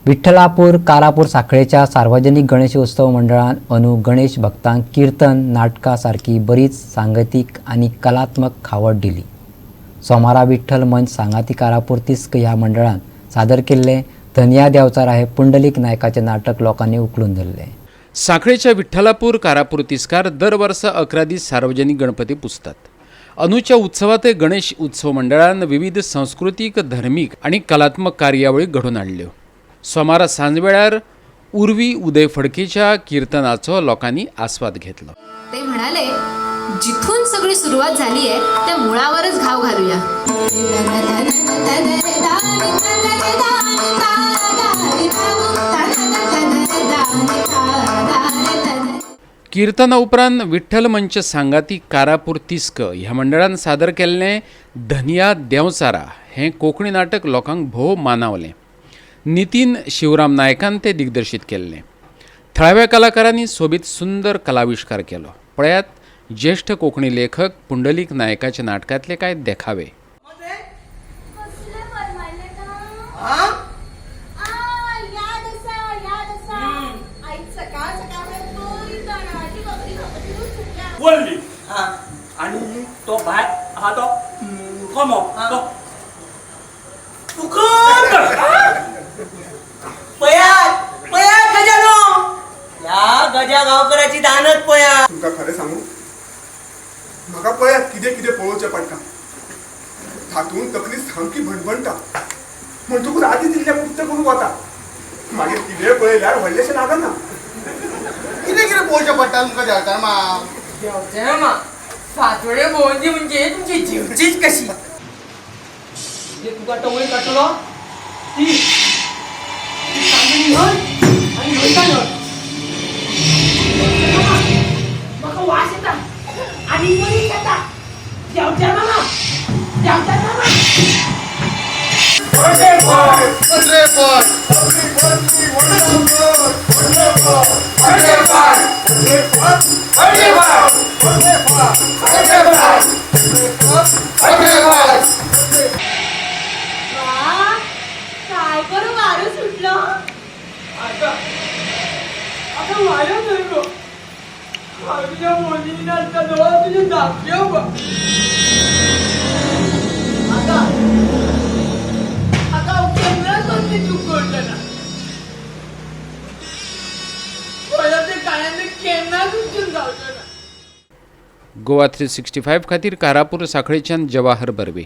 विठ्ठलापूर कारापूर साखळेच्या सार्वजनिक गणेशोत्सव मंडळान अंदू गणेश भक्तांक किर्तन, नाटकां सारकी बरीच सांगीतीक आनी कलात्मक खावड दिली. सोमारा विठ्ठल मंच सांगाती कारापूर तिस्क ह्या मंडळान सादर केल्लें धनया देंवचारा हें पुंडलीक नायकाचें नाटक लोकांनी उखलून धरलें. सांखळेच्या विठ्ठलापूर कारापूर तिस्कार दर वर्सा 11 दीस सार्वजनिक गणपती पुजतात. अंदूच्या उत्सवांतय गणेश उत्सव मंडळान विविध संस्कृतीक, धर्मीक आनी कलात्मक कार्यावळी घडोवन हाडल्यो. सोमारा सांजवेळार उर्वी उदय फडकेच्या किर्तनाचो लोकांनी आस्वाद घेतलो. ते म्हणाले, जिथून सगळी सुरुवात झाली आहे त्या मुळावरच घाव घालूया. किर्तना उपरांत विठ्ठल मंच सांगाती कारापूर तिस्क ह्या मंडळान सादर केल्लें धनया देंवचारा हें कोंकणी नाटक लोकांक भोव मानावलें. नितीन शिवराम नायकान तें दिग्दर्शीत केल्लें. थळाव्या कलाकारांनी सोबीत सुंदर कलाविश्कार केलो. पळयात ज्येश्ठ कोंकणी लेखक पुंडलीक नायकाच्या नाटकांतले कांय देखावे. कसलें फर्मायलें का? हा? आ, याद आसा, याद आसा. आयज सकाळ सकाळ फुडें बरी तांदळाची भाकरी खावपाची रूच सुटल्या. वळली. हा. आणि तो भायर हा तो कोमो तो फुकट. पयात पयात गजानो, ह्या गजा गांवकराची दानत पयात. तुमकां खरें सांगू, म्हाका पळयात कितें कितें पळोवचें पडटा. तातूंत तकली सामकी भणभणटा, म्हणटकूच आदींच इल्लें पुक्त करूंक वता. मागीर कितें पळयल्यार व्हडलेशें लागना. कितें कितें पळोवचें पडटा तुमकां देंवचार माम? देंवचार मामा, फांतोडे भोंवची म्हणजे तुमची जेवचीच कशी. म्हणजे तुका तो वयर काडटलो ती ती तांदळी न्हय आनी न्हंयता न्हय. म्हाका वास येता आनी मरीच येता. देंवचार मामा, देंवचार मामा. पत्रे पड. वा, काय बरं वारं सुटलं. आता आता वाऱ्या न्हय गो, हांव तुज्या मोनी नासता दोळो तुजे धांपले गो. आता आता हांव केन्नाच कसली चूक करचें ना. म्हज्या ते काळ्यान केन्नाच उचून जावचें ना. गोवा 365 खातीर कारापूर सांखळेच्यान जवाहर बर्वे.